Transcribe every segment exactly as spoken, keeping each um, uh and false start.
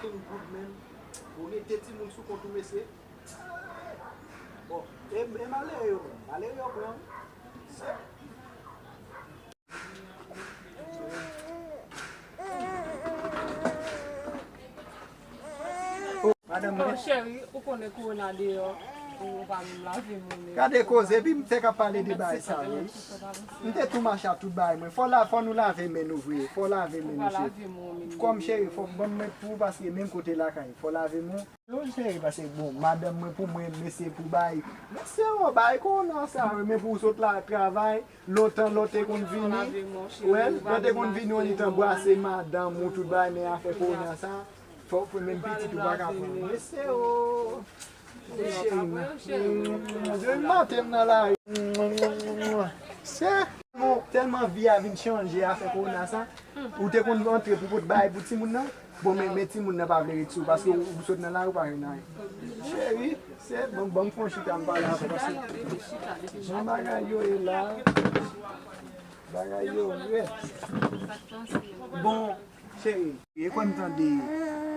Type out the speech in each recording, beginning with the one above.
King Good menm. Ou gen de timoun sou kont ou, mesye. Bon, e, e malere yo menm. Malere yo pran. Madanm mwen. Bon, cheri, ou konnen kowona deyò, ou pa menm lave men w. Gade koze, epi m fèk ap pale de bagay sa yo, wi. M te tou mache ak tout bagay mwen. Fò la, fò nou lave men nou vre. Fò lave men nou, cheri. Kòm cheri, fò ban m met pou ou, paske menm kote lakay, fò lave men w. Yo cheri, paske bon, madanm mwen pou mwen, mesye pou bay. Mesye, yo bay kowona sa, men pou w sot la travay, lontan lè w te konn vini, wè, lè w te konn vini, ou annik anbrase madanm ou, tout bagay, men afè kowona sa, fò, fò menm pitit ou pa ka pran. Mesye, o, cheri, mwen, depi maten m nan lari. Se, bon, tèlman vi a vin chanje, afè kowona sa, ou te konn antre pou pot bay pou timoun nan. Bon, men, men timoun nan pa vle ret sou ou, paske ou, ou sot nan lari, ou pa jwenn anyen. Cheri, se, bon, ban m fè yon chita, m pale avè w, paske jan bagay yo ye la, bagay yo rèd. Bon, cheri, e kwè m tande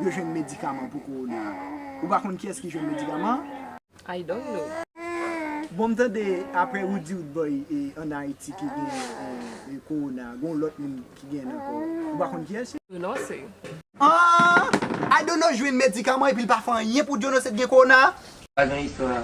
yo jwenn medikaman pou kowona. Ou pa konn kiyès ki jwenn medikaman? I don't know. Bon, m tande apre Roody Roodboy, e, ann Ayiti ki gen, e, e, kowona, gon lòt moun ki gen ankò. Ou pa konn kiyès se? Non, se. Ah! I don't know jwenn medikaman epi l pa fè anyen pou Djono se gen kowona. Pa gen istwa.